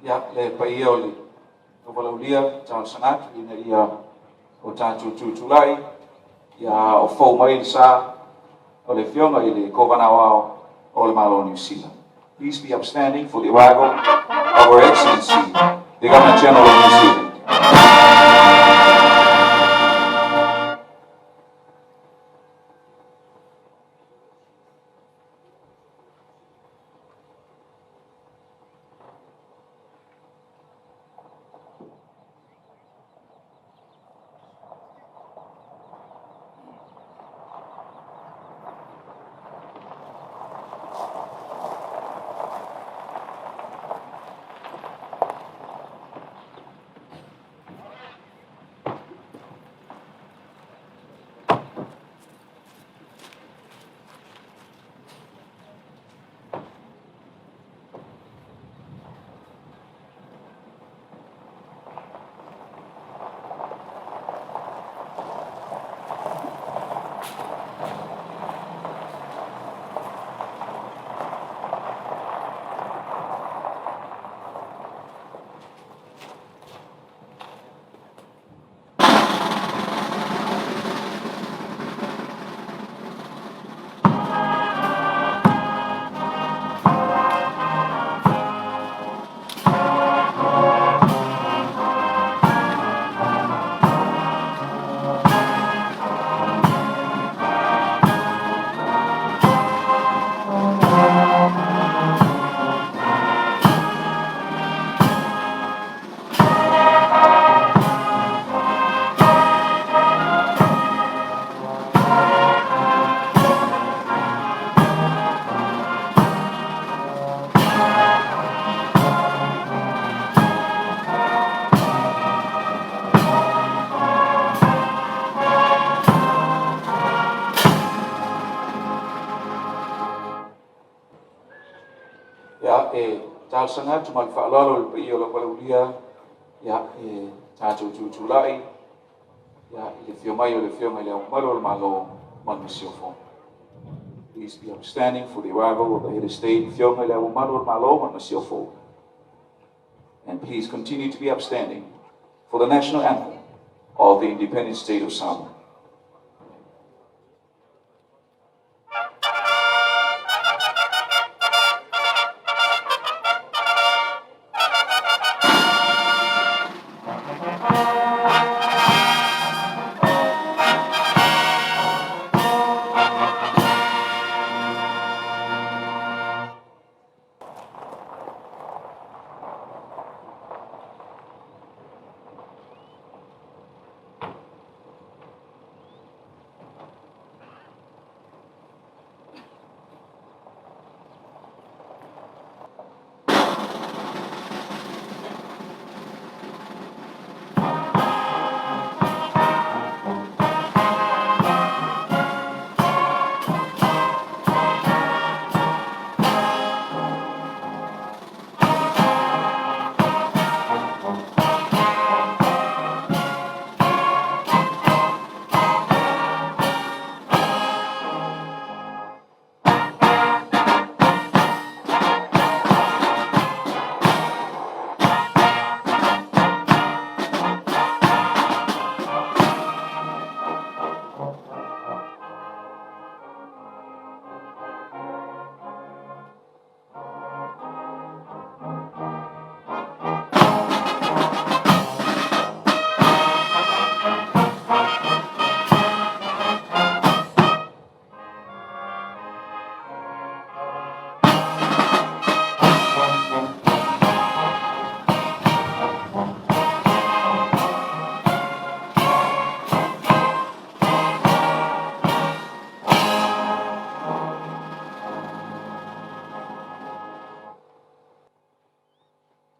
Ia, le paia o le Tauvalaaulia, talosaga atu ina ia o tatou tutulai ia o fou mai le sa o le Afioga i le Kovana Aoao o le Malo o Niu Sila. Please be upstanding for the arrival of Her Excellency, the Governor General of New Zealand. Ia, e talosaga atu ma le faaaloalo i le paia o le Valaaulia, ia, e tatou tutulai ia, i le afio mai o le Afioga i le Ao Mamalu o le Malo ma le Masiofo. Please be upstanding for the arrival of the Head of State, Afioga i le Ao Mamalu o le Malo ma le Masiofo. And please continue to be upstanding for the national anthem of the independent state of Samoa.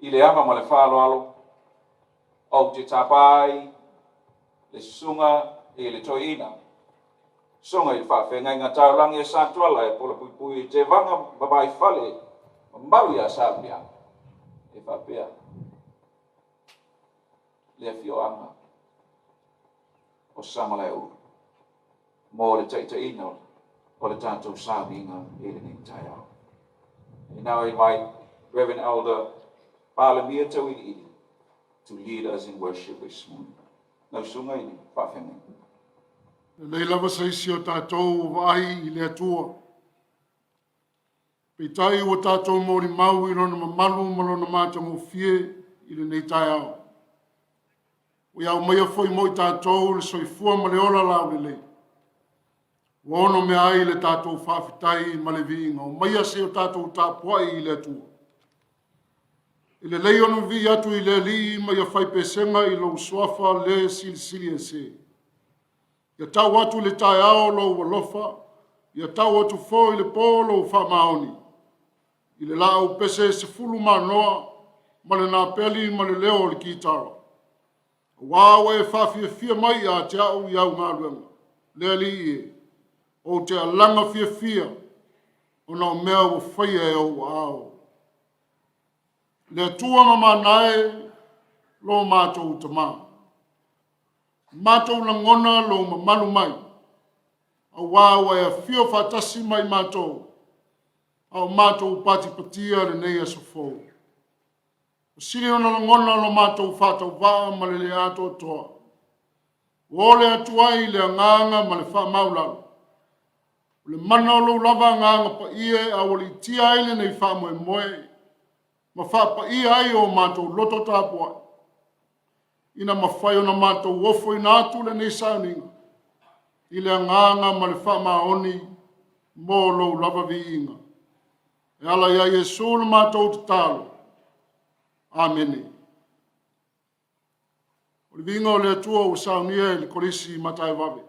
I le ava ma le faaaloalo, ou te tapa ai le susuga i le toeaina, susuga i le faafeagaiga taulagi a Satuala e polapuipui i Tevaga ma Vaifale mamalu ia Salemuliaga e faapea le afioaga o Samalaeulu mo le taitaiina o le tatou sauniga i lenei taeao. I now invite Reverend Elder Palemia Tauiliili to lead us in worship this morning. Lau Susuga i le Faafeagaiga. Lelei lava se isi o tatou ua vaai i le Atua. Peitai ua tatou molimau i lona mamalu ma lona matagofie i lenei taeao. Ua ia aumaia foi mo i tatou le soifua ma le ola laulelei. Ua onomea ai le tatou faafetai ma le viiga. Omaia se i o tatou tapuai i le Atua. E lelei ona vivii atu i le Alii ma ia fai pesega i lou suafa le silisili ese. Ia tau atu i le taeao lou alofa, ia tau atu foi i le po lou faamaoni. I le laau pese 10 manoa ma le napeli ma le leo o le kitara. Aua ua e faafiafia mai ia te au i au galuega, le Alii e, ou te alaga fiafia ona o mea ua faia e ou aao. Le Atua mamana e, lo matou Tama. Matou lagona lou mamalu mai, aua ua e afio faatasi mai matou, a o matou patipatia lenei aso fou. Ua sili ona lagona lo matou faatauvaa ma le le atoatoa. Ua ole atu ai le agaga ma le faamaulalo. O le mana o lou lava agaga paia e aualiitia ai lenei faamoemoe ma faapaia ai o matou loto tapuai. Ina mafai ona matou ofoina atu lenei sauniga i le agaga ma le faamaoni mo lou lava viiga. E ala ia Iesu le matou tatalo. Amene. O le viiga o le Atua ua saunia e le Kolisi Mataevave.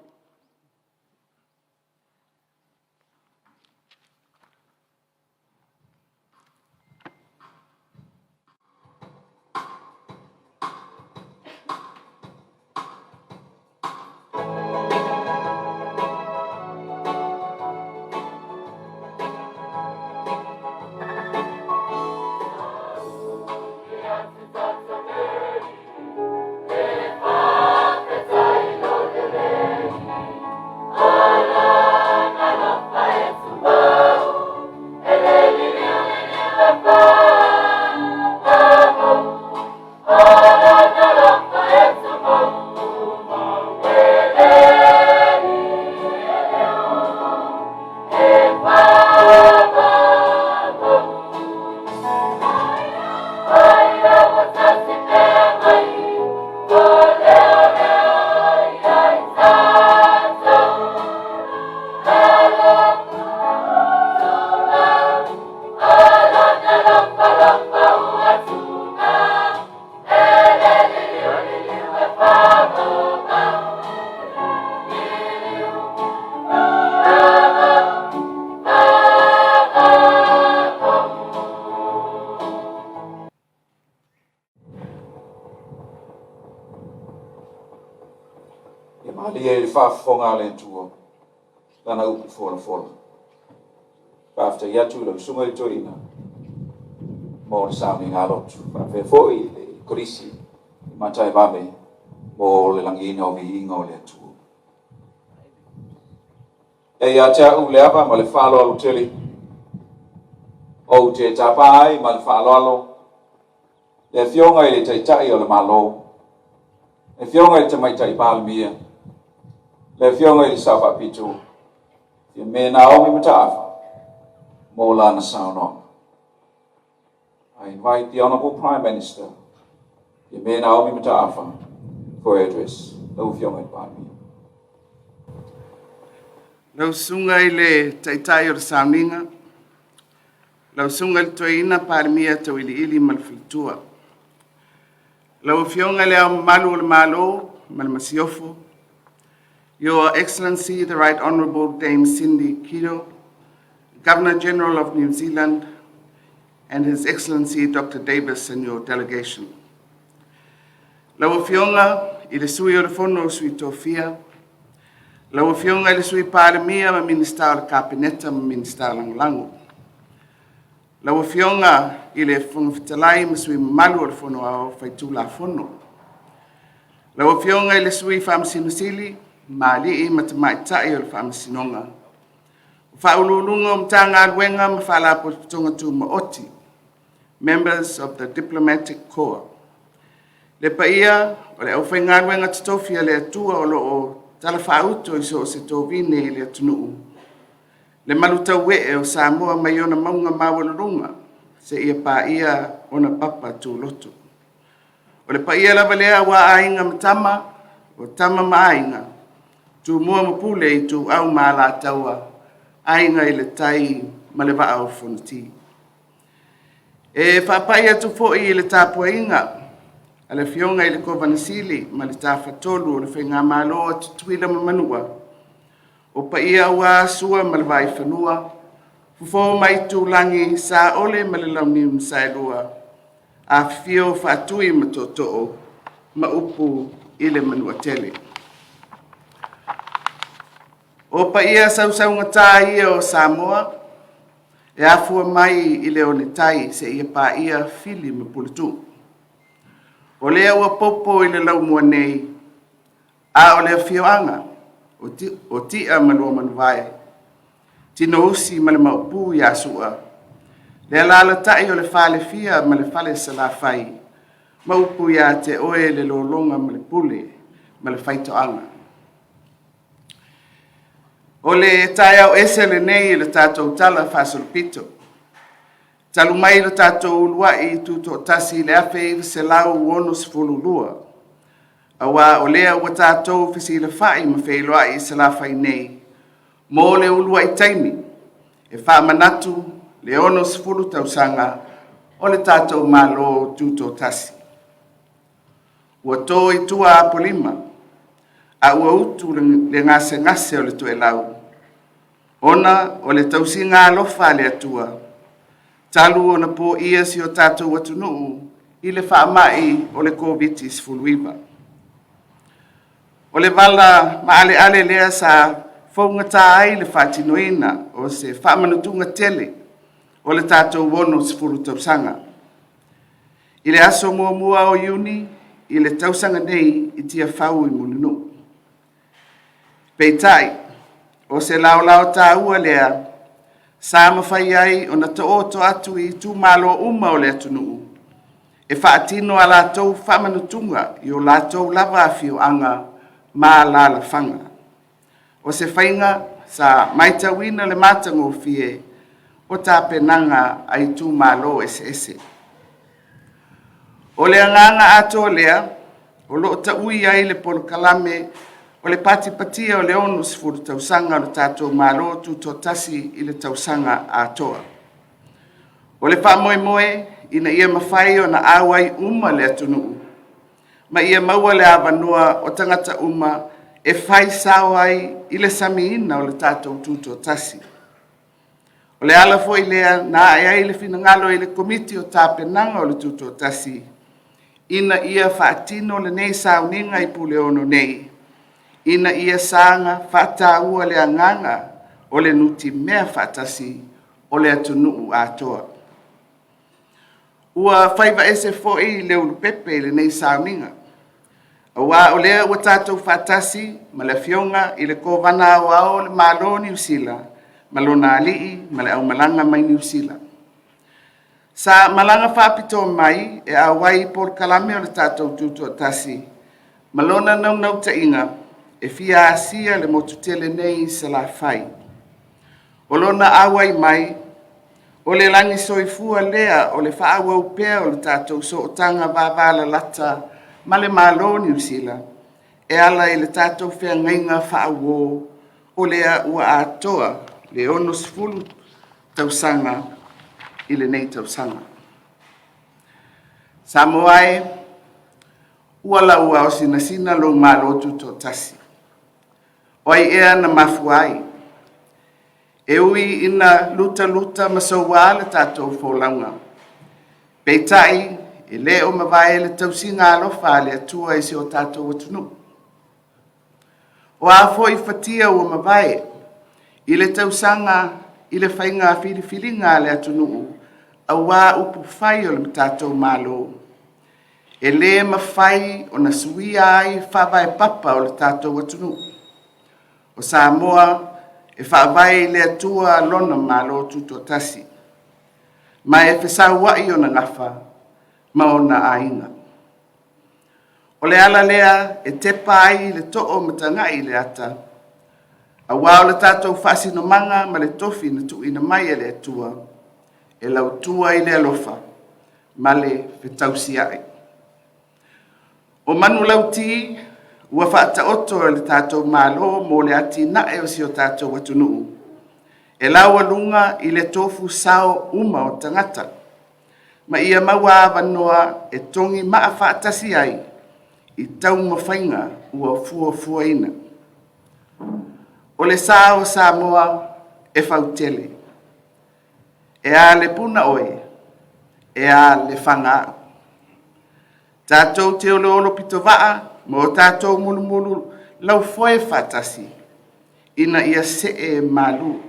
Ia malie i le faafofoga a le Atua lana upu folafola. Faafetai atu i lau Susuga i le Toeaina mo le sauniga lotu. Faapea foi i le Kolisi i Mataevave mo le lagiina o viiga o le Atua. E ia te au le ava ma le faaaloalo tele, ou te tapa ai ma le faaaloalo le Afioga i le Taitai o le Malo, le Afioga i le Tamaitai Palemia, le Afioga i le Sao Faapito, Fiame Naomi Mataafa, mo lana saunoaga. I invite the Honourable Prime Minister, Fiame Naomi Mataafa, for her address. Lau Afioga i le Palemia. Lau Susuga i le Taitai o le Sauniga, lau Susuga i le Toeaina Palemia Tauiliili ma le Faletua. Lau Afioga i le Ao Mamalu o le Malo ma le Masiofo, Your Excellency, the Right Honourable Dame Cindy Kiro, Governor General of New Zealand, and His Excellency Dr. Davis and your delegation. Lau Afioga i le Sui o le Fono o Sui Tofia, lau Afioga i le Sui Palemia ma Minisita o le Kapeneta ma Minisita Lagolago. Lau Afioga i le Fofoga Fetalai ma sui usufono mamalu o le Fono Aoao Faitulafono. Lau Afioga i le Sui Faamasino Sili ma alii ma tamaitai o le Faamasinoga, o Faauluuluga o Matagaluega ma Faalapotopotoga Tumaoti. Members of the Diplomatic Corps. Le paia o le aufaigaluega totofi a le Atua o lo o talafaauto i so o se tovine i le atunuu, le malutauee o Samoa mai ona mauga maualuluga seia paia ona papa tuloto. O le paia lava lea aua Aiga ma Tama, o Tama ma Aiga, Tumua ma Pule, Ituau ma Alataua, Aiga i le Tai ma le Vaa o Fonoti. E faapai atu foi i le tapuaiga a le Afioga i le Kovana Sili ma le Tafatolu o le Faigamalo a Tutuila ma Manua, o paia aua Sua ma le Vaifanua, Fofo ma Aitulagi, Saole ma le Launiu na Saelua, afifio Faatui ma Tootoo ma upu i le Manuatele. O paia sausaugata ia o Samoa e afua mai i le onetai seia paia Fili ma Puletuu. O lea ua popo i le laumua nei, a o le afioaga o Tia ma Luamanuvae, Tinousi ma le Maopu ia Sua, le alaalatai o le Falefia ma le Fale Salafai, ma upu ia te oe le lologa ma le pule ma le faitoaga. O le taeao ese lenei i le tatou Tala Faasolopito, talu mai le tatou uluai tutoatasi i le 1962, aua o lea ua tatou fesilafai ma feiloai i Salafai nei mo le uluai taimi e faamanatu le 60 tausaga o le tatou Malo Tutoatasi. Ua to i tua Apolima, a ua utu le gasegase o le toelau, ona o le tausiga alofa a le Atua, talu ona poia si o tatou atunuu i le faamai o le Koviti-19. O le vala maaleale lea sa fougata ai le faatinoina o se faamanatuga tele o le tatou 60 tausaga. I le aso 1 o Iuni i le tausaga nei i Tiafau i Mulinuu. Peitai, o se laolao taua lea sa mafai ai ona taoto atu i itumalo uma o le atunuu e faatino a latou faamanatuga i o latou lava afioaga ma alaalafaga. O se faiga sa matauina le matagofie o tapenaga a itumalo eseese. O le agaga atoa lea o lo o taui ai le polokalame o le patipatia o le 60 tausaga o le tatou Malo Tutoatasi i le tausaga atoa. O le faamoemoe ina ia mafai ona auai uma le atunuu ma ia maua le avanoa o tagata uma e fai sao ai i le samiina o le tatou Tutoatasi. O le ala foi lea na ae ai le finagalo i le Komiti o Tapenaga o le Tutoatasi ina ia faatino lenei sauniga i Puleono nei, ina ia saga faataua le agaga o le nutimea faatasi o le atunuu atoa. Ua faiva ese foi le ulupepe i lenei sauniga, aua o lea ua tatou faatasi ma le Afioga i le Kovana Aoao o le Malo o Niu Sila ma lona alii ma le aumalaga mai Niu Sila. Sa malaga faapitoa mai e auai i polokalame o le tatou Tutoatasi ma lona naunautaiga e fia asia le motu tele nei i Salafai. O lona auai mai, o le lagisoifua lea o le faaauau pea o le tatou sootaga vavalalata ma le Malo o Niu Sila e ala i le tatou feagaiga faauo o lea ua atoa le 60 tausaga i lenei tausaga. Samoa e, ua lauaosinasina lou Malo Tutoatasi. O ai ea na mafua ai? E ui ina lutaluta ma soua le tatou folauga, peitai e le o mavae le tausiga alofa a le Atua i si o tatou atunuu. O a foi fatia ua mavae i le tausaga i le faiga filifiliga a le atunuu aua upufai o le tatou Malo, e le mafai ona suia ai faavae papa o le tatou atunuu. O Samoa e faavae i le Atua lona Malo Tutoatasi. Ma e fesaua'i ona gafa ma ona aiga. O le ala lea e tepa ai le too o mataga'i i le ata, aua o le tatou faasinomaga ma le tofi na tuuina mai e le Atua, e lautua i le alofa ma le fetausia'i. O manulauti ua faataoto e le tatou Malo mo le atinae o si o tatou atunuu, e laualuga i le tofu sao uma o tagata, ma ia maua avanoa e togi maa faatasi ai i taumafaiga ua fuafuaina. O le sa o Samoa e fautele, e a le Puna oe, e a Lefaga au. Tatou te oloolo pitovaa ma o tatou mulumulu laufoe faatasi ina ia see malu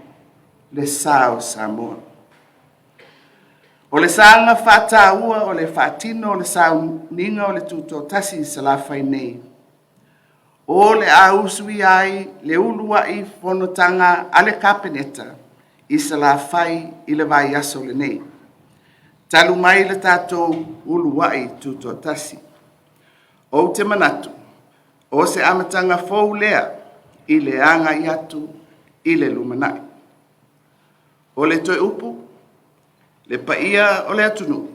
le sa o Samoa. O le saga faataua o le faatino o le sauniga o le Tutoatasi i Salafai nei, o le a usuia ai le uluai fonotaga a le Kapeneta i Salafai i le vaiaso lenei, talu mai le tatou uluai tutoatasi. Ou te manatu, o se amataga fou lea i le agai atu i le lumanai. O le toe upu, le paia o le atunuu,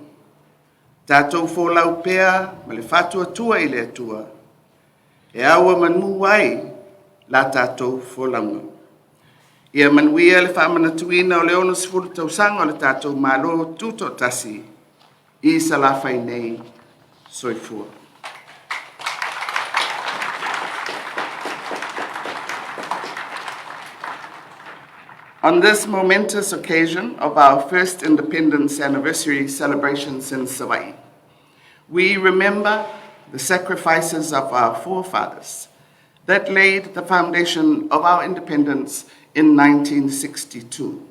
tatou folau pea ma le faatuatua i le Atua e auomanu ai la tatou folauga. Ia manuia le faamanatuina o le 60 tausaga o le tatou Malo Tutoatasi i Salafai nei. Soifua. On this momentous occasion of our first independence anniversary celebrations in Savaii, we remember the sacrifices of our forefathers that laid the foundation of our independence in 1962.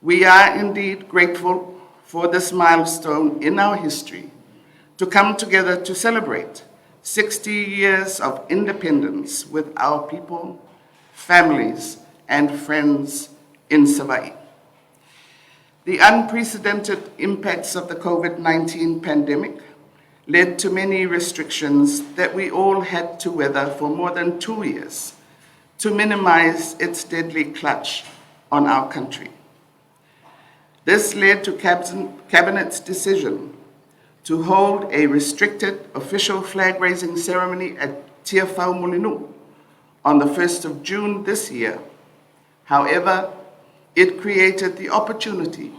We are indeed grateful for this milestone in our history to come together to celebrate 60 years of independence with our people, families, and friends in Savaii. The unprecedented impacts of the COVID 19 pandemic led to many restrictions that we all had to weather for more than 2 years to minimize its deadly clutch on our country. This led to Cabinet's decision to hold a restricted official flag raising ceremony at Tiafau Mulinuu on the 1st of June this year. However, it created the opportunity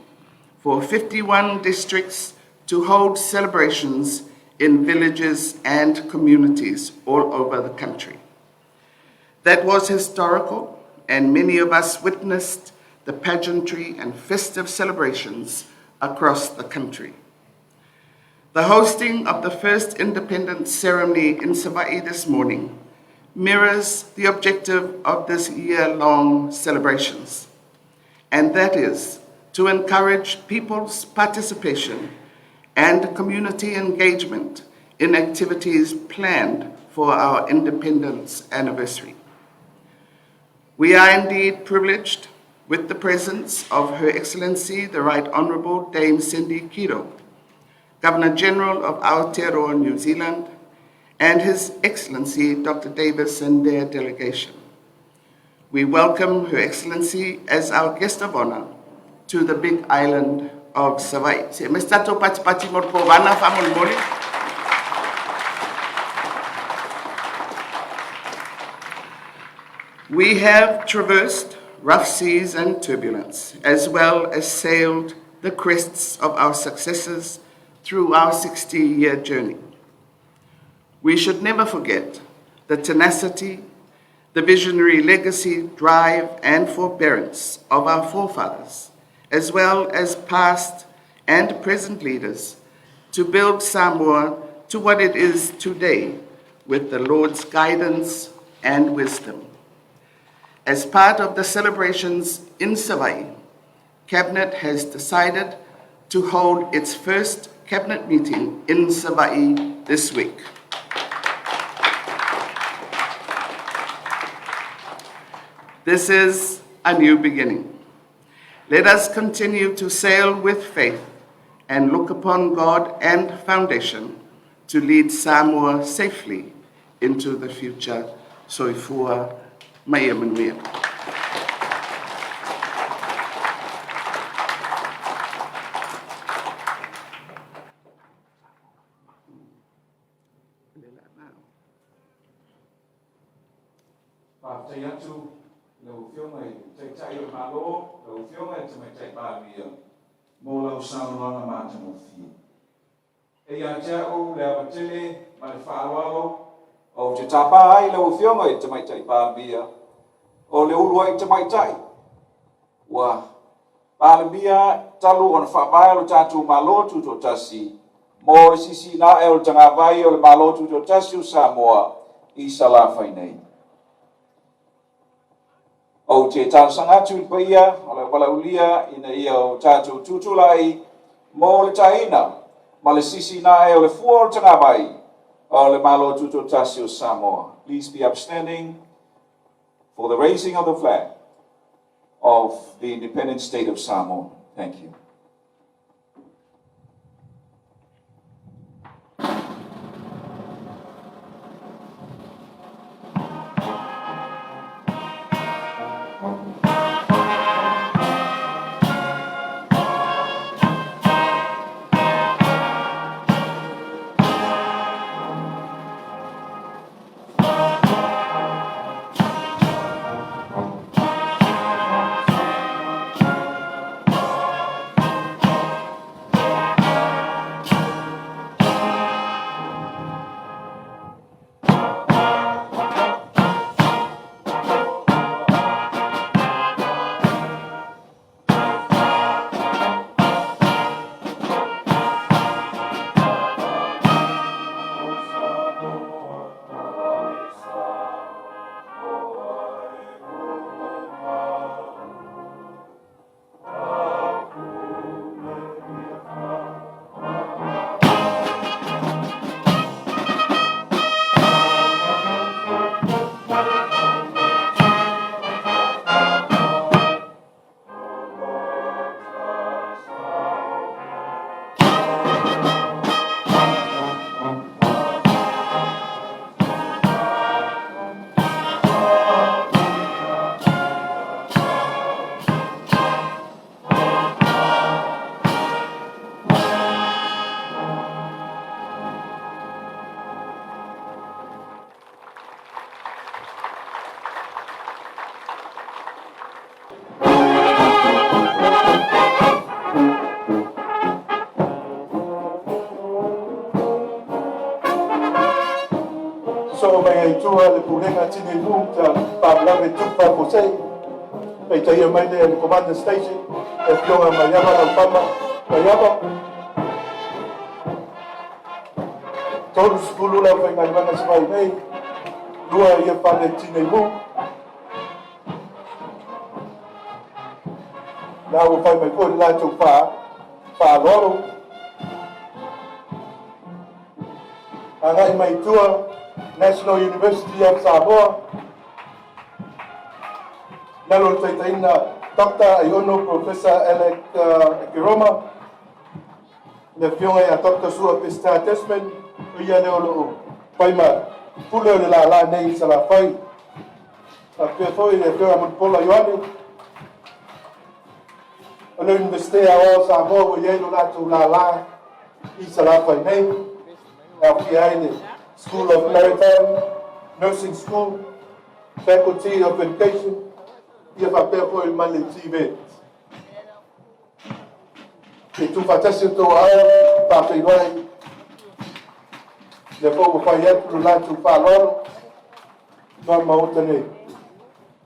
for 51 districts to hold celebrations in villages and communities all over the country. That was historical, and many of us witnessed the pageantry and festive celebrations across the country. The hosting of the first independence ceremony in Savaii this morning mirrors the objective of this year-long celebrations, and that is to encourage people's participation and community engagement in activities planned for our independence anniversary. We are indeed privileged with the presence of Her Excellency the Right Honourable Dame Cindy Kiro, Governor General of Aotearoa, New Zealand, and His Excellency Dr. Davis and their delegation. We welcome Her Excellency as our guest of honor to the big island of Savaii. Se me tatou pati pati mo le kovana faamolemole. We have traversed rough seas and turbulence, as well as sailed the crests of our successes through our 60 year journey. We should never forget the tenacity, the visionary legacy, drive, and forbearance of our forefathers, as well as past and present leaders, to build Samoa to what it is today with the Lord's guidance and wisdom. As part of the celebrations in Savaii, Cabinet has decided to hold its first Cabinet meeting in Savaii this week. This is a new beginning. Let us continue to sail with faith and look upon God and foundation to lead Samoa safely into the future. Soifua ma ia manuia. Faafetai atu i lau Afioga i le Taitai o le Malo, lau Afioga i le Tamaitai Palemia, mo lau saunoaga matagofie. E ia te au le ava tele ma le faaaloalo ou te tapa ai lau Afioga i le Tamaitai Palemia o le uluai tamaitai ua Palemia talu ona faavae lo tatou Malo Tutoatasi mo le sisiina ae o le tagavai o le Malo Tutoatasi o Samoa i Salafai nei. Ou te talosaga atu i le paia o le valaaulia ina ia o tatou tutulai mo le taina ma le sisiina ae o le fua o le tagavai o le Malo Tutoatasi o Samoa. Please be upstanding for the raising of the flag of the independent state of Samoa. Thank you. Sosoo mai ai tua le Pulega Tinei Mu ta Faalavelave Tupu Faafuasei, taitaia mai lea i le Commander Station, le Afioga Maiava Laupama Maiava. 30 le aufaigaluega sa fai nei, lua ia fale Tinei Mu. La ua fai mai foi le latou faaaloalo. Agai mai tua, National University of Samoa, lalo le taitaiga Dr. Aiono Professor Alec Ekeroma, le afioga ia Dr. Sua Pesita Desmond, o ia lea o lo o fai ma pule o le lala nei i Salafai. Faapea foi le afioga Mulipola Ioane, o le Iunivesite Aoao o Samoa ua i ai lo latou lala i Salafai nei, e aofia ai le School of Maritime, Nursing School, Faculty of Education, ia faapea foi ma le TVET. E tuufaatasi o outou aao faafeiloai lea foi ua fai atu lo latou faaaloalo ma Maota nei.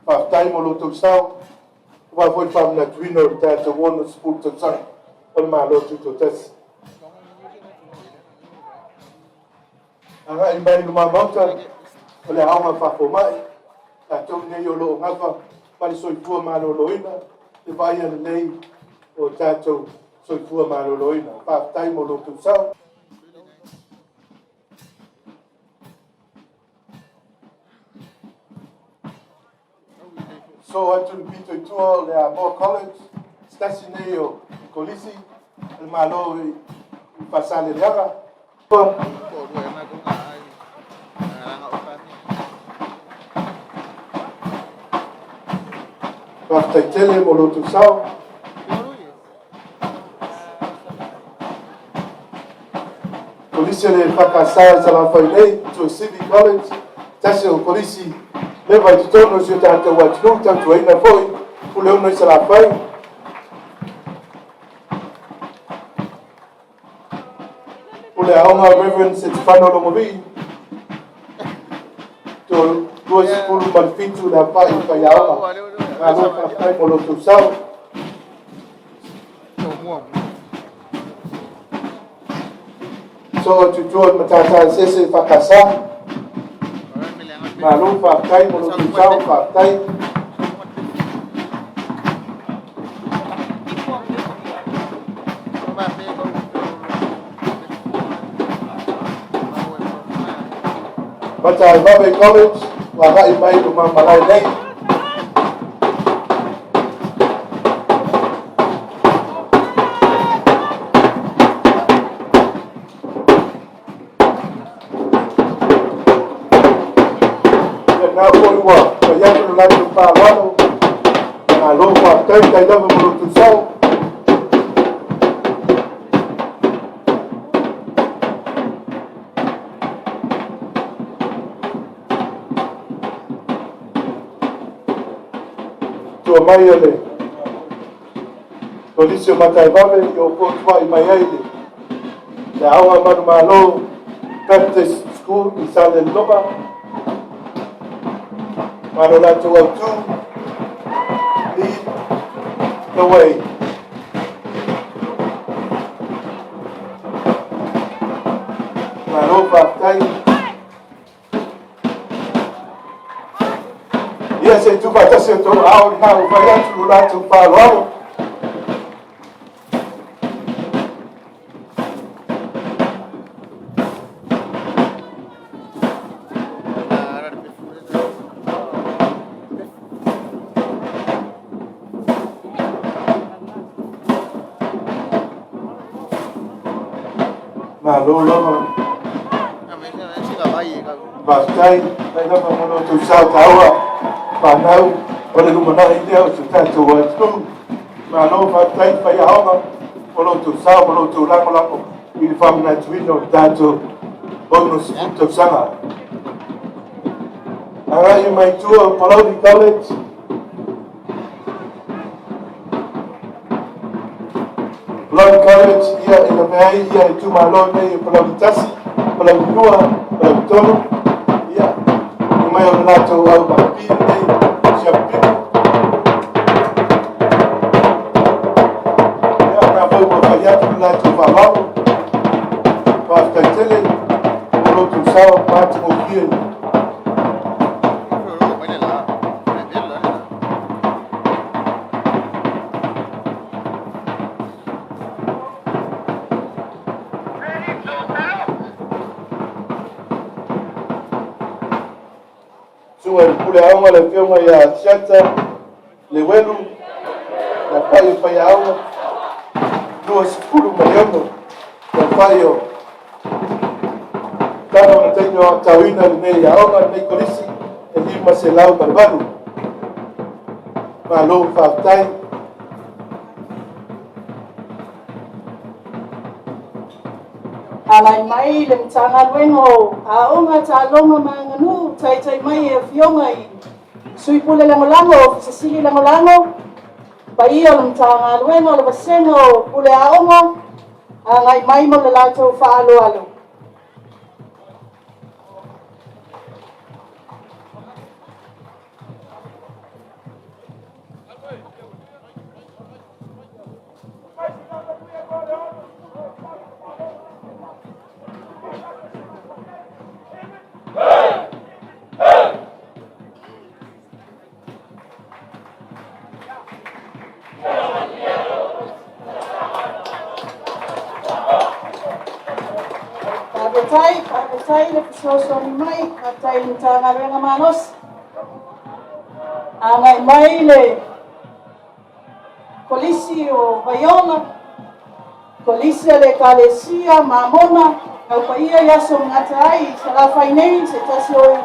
Faafetai mo lo outou sao, aua foi le faamanatuina o le tatou 60 tausaga o le Malo Tutoatasi. Agai mai i luma Maota o le aoga faafomai, tatou nei o lo o gafa ma le soifua maloloina, le vaaia lelei o tatou soifua maloloina. Faafetai mo lo outou sao. So atu le pito i tua o le Amoa College, Se tasi nei o Kolisi a le Malo i Faasaleleaga. Faafetai tele mo lo outou sao. Kolisi a le EFKS i Salafai nei, Tuasivi College, tasi o kolisi leva i totonu o si o tatou atunuu, tautuaina foi Puleono i Salafai. Pule Aoga Reverend Setefano Logovii, 27 le aofai o faiaoga. Malo faafetai mo lo outou sao. So atu i tua i Matata Eseese EFKS. Malo faafetai mo lo outou sao, faafetai. Mataivave College, ua agai mai i luma malae nei. Lena foi ua fai atu le latou faaaloalo, malo faafetai, faafetai lava mo lo outou sao. Tua mai o le Kolisi o Mataivave i o fotuai mai ai le Aoga Manumalo Baptist School i Salelologa. Ma lo latou autu, lead the way. Malo faafetai. Ia se i tuufaatasi outou aao lena ua fai atu lo latou faaaloalo. Malo lava. Faafetai, faafetai lava mo lo outou sao taua, fanau o le lumanai lea o si o tatou atunuu. Malo faafetai faiaoga mo lo outou sao ma lo outou lagolago i le faamanatuina o le tatou 60 tausaga. Agai mai tua o Palauli College, Palauli College, ia e lavea ai ia itumalo nei o Palauli 1, Palauli 2, Palauli 3, ia, i mai o le latou au mapi lenei, Siapipipi. Ia, na foi ua fai atu le latou faaaloalo, faafetai tele mo lo outou sao ma atugofie. Susuga i le Pule Aoga le Afioga ia Siata Lewelu, le aofai o faiaoga, 26 le aofai o tama ma teine o aotauina lenei aoga, lenei kolisi, e 508. Malo faafetai. Alai mai le Matagaluega o Aoga, Taaloga ma Aganuu, taitai mai e Afioga i Sui Pule Lagolago, Ofisa Sili Lagolago, paia o le Matagaluega o le Vasega o Pule Aoga, agai mai mo le latou faaaloalo. Faafetai, faafetai le fesoasoani mai, faafetai i le Matagaluega malosi. Agai mai le Kolisi o Vaiola, Kolisi a le Ekalesia, Mamona, Au Paia i Aso Gata ai i Salafai nei, se tasi o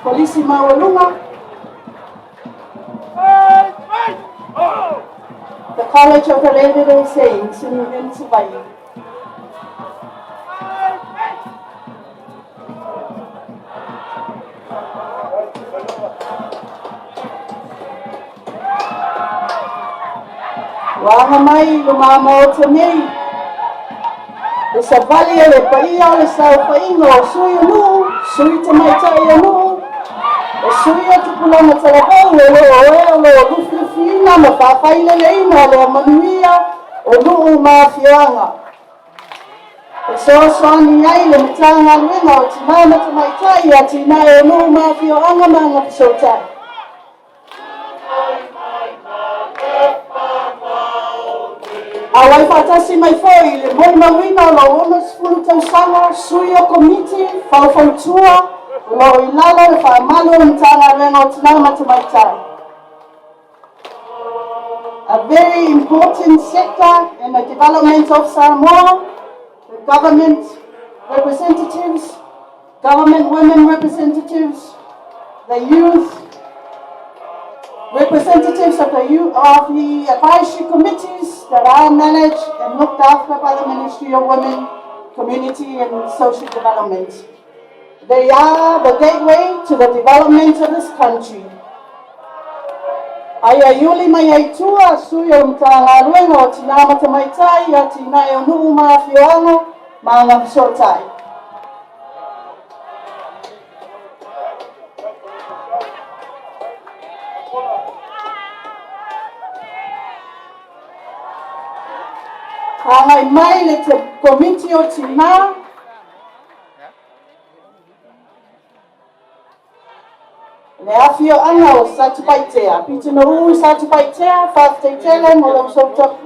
Kolisi maualuga. The College of the Latter-day Saints in, in Savaii. Ua aga mai i luma maota nei, le savali a le paia o le saofaiga o sui o nuu, sui tamaitai o nuu, o sui o tupulaga talavou o lo o e o lo o lufilufiina ma faafaileleina le manuia o nuu ma afioaga. E fesoasoani ai le Matagaluega o Tina ma Tamaitai, Atinae o Nuu ma Afioaga ma Agafesootai. Auai faatasi mai foi i le molimauina o lou 60 tausaga, sui o komiti faufautua o lo o i lalo o le faamalu o le Matagaluega o Tina ma Tamaitai. A very important sector in the development of Samoa, the government representatives, government women representatives, the youth, representatives of the, of the advisory committees that are managed and looked after by the Ministry of Women, Community and Social Development. They are the gateway to the development of this country. Aia i uli mai ai tua, sui o le Matagaluega o Tina ma Tamaitai, Atinae o Nuu ma Afioaga ma Agafesootai. Agai mai le te Komiti o Tina, Le afioaga o Satupaitea, Pitonuu Satupaitea, faafetai tele mo lo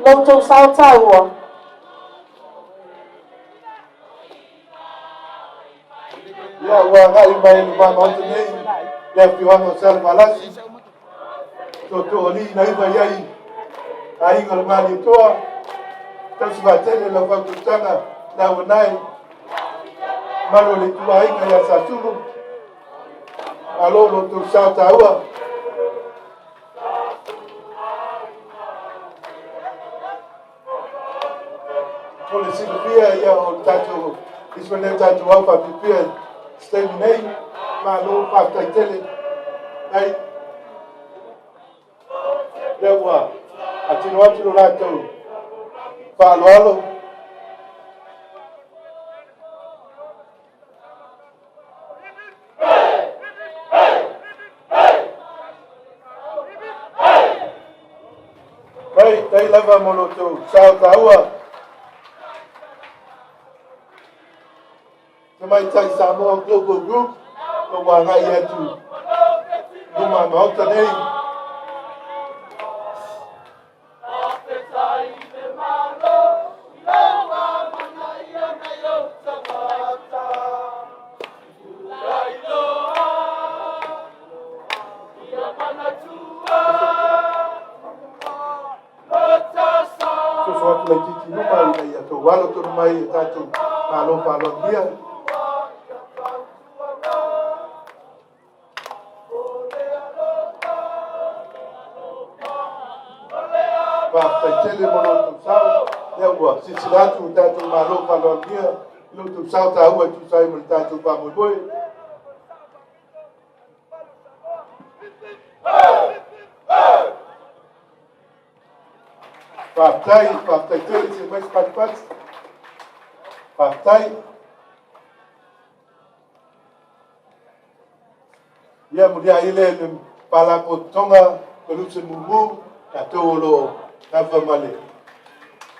outou sao taua. Ia, ua agai mai i luma maota nei le afioaga o Salevalasi, tootooalii na iva i ai aiga o le Malietoa, tausi vaatele lau fautuataga lauanae, malu o le ituaiga ia Sasulu, malo lo outou sao taua. Mo le silafia ia o le tatou isi nei tatou au faapipia se taimi nei, malo faafetai tele. Ai lea ua atino atu lo latou faaaloalo. Mai, tai lava mo lo tou sao taua. Tamaitai Samoa Global Group, lo ua agai atu luma maota nei. Soso atu laitiiti i luma ina ia tou alo tonu mai e tatou malo faaaloalogia. Faafetai tele mo lo outou sao. Lea ua silasila atu le tatou Malo faaaloalogia i lo outou sao taua e tusa ai ma le tatou faamoemoe. Faafetai, faafetai tele se mai se patipati. Faafetai. Ia muliai le le Faalapotopotoga o Lutse Mumu, tatou o lo o nafa ma le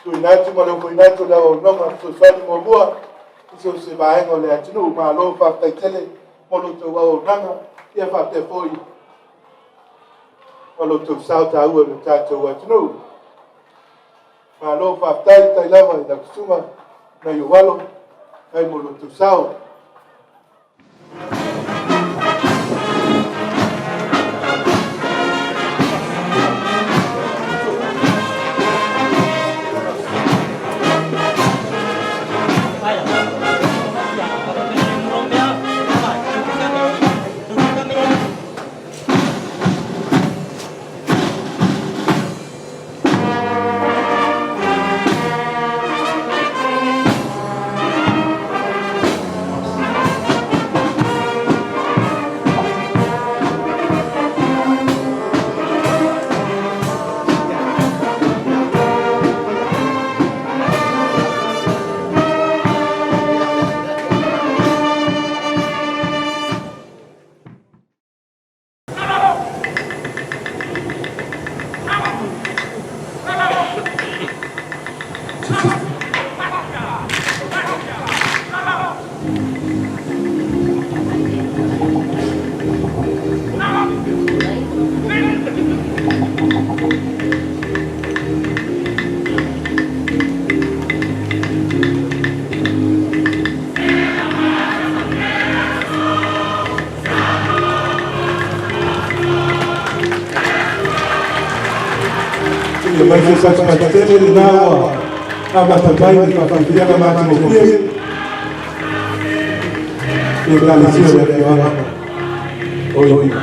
tuuina atu ma le ofoina atu o le auaunaga fesoasoani muamua i so o se vaega o le atunuu. Malo faafetai tele mo lo outou auaunaga, ia faapea foi ma lo outou sao taua i lo tatou atunuu. Malo faafetai, tai lava i lau susuga nai ou alo, tai mo lo outou sao. Ia mai se fatufatu tele lena ua amata mai le faafiafiaga matagofie i Ekalesia o le Afioaga o Ivi.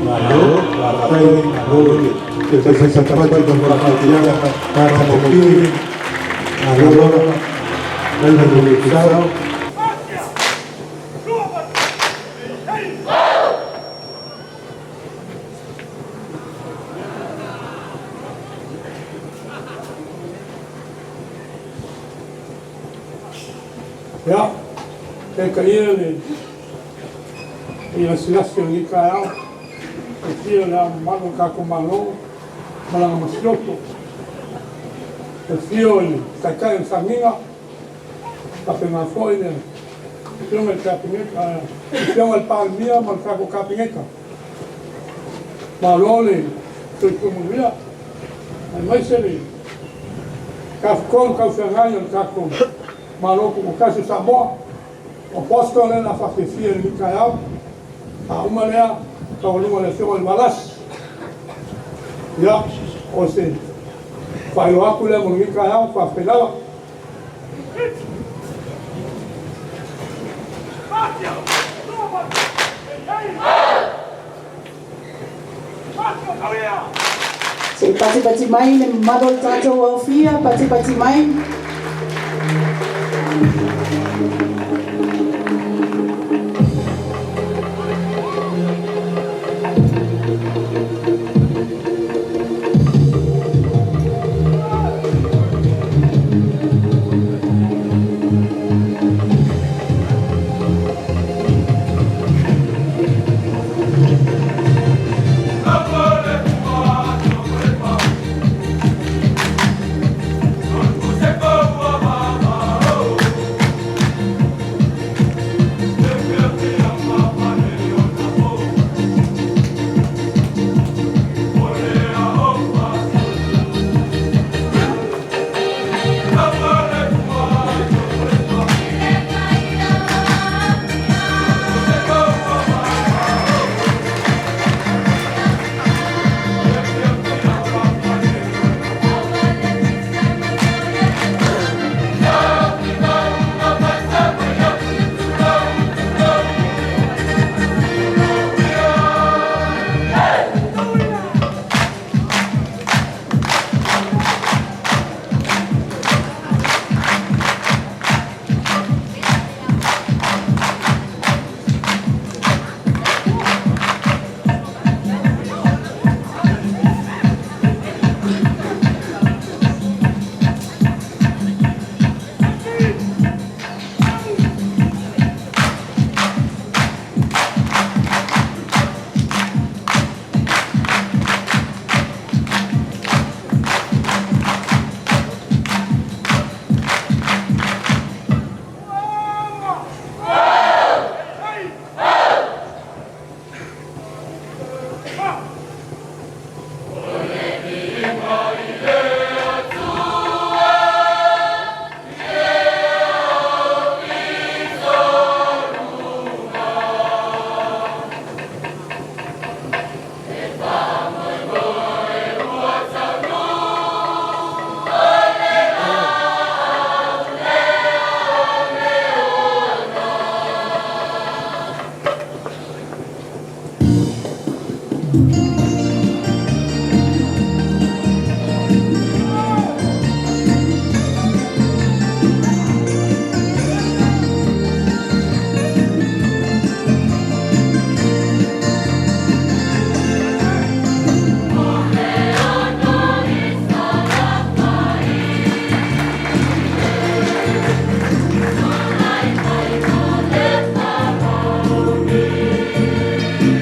Malo, faafetai, malo le te faifai ma le faafitiaga matagofie. Malo lava, mai le sao. Ia, taitaia le lasilasi o lenei taeao. Le afio o Le Ao Mamalu o le tatou Malo ma lana Masiofo. Le afio i le Taitai o le Sagiga, faapena foi le Afioga i le Kapeneta, le Afioga i le Palemia ma le tatou Kapeneta. Malo le soifua manuia, aemaise le Tafatolu Taufeagai o le tatou Malo Tutoatasi o Samoa. O Aposto lea na faafiafia i lenei taeao. A uma lea, taualuga le Afioga i le Valasi. Ia, o se faailoa atu lea mo lenei taeao, faafetai lava. Se i patipati mai le mamalu o le tatou aofia, patipati mai.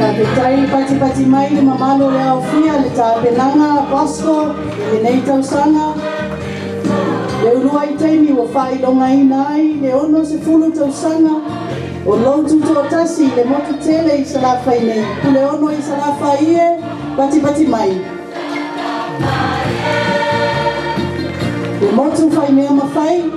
Faafetai patipati mai le mamalu o le aofia le tapenaga a Bosco i lenei tausaga. Le uluai taimi ua faailogaina ai le 60 tausaga o lou tutoatasi i le motu tele i Salafai nei. Puleono i Salafai e, patipati mai. Le motu faimea mafai.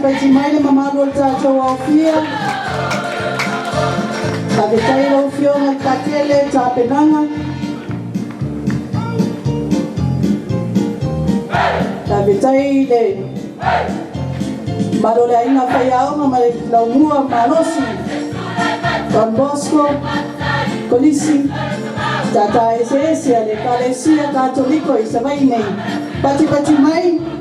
Patipati mai le mamalu o le tatou aofia. Faafetai i lau Afioga i le Patele Tapenaga. Faafetai i le mamalu o le aiga faiaoga ma le laumua malosi Don Bosco, Kolisi, Tata eseese a le Ekalesia Katoliko i Savaii nei. Patipati mai.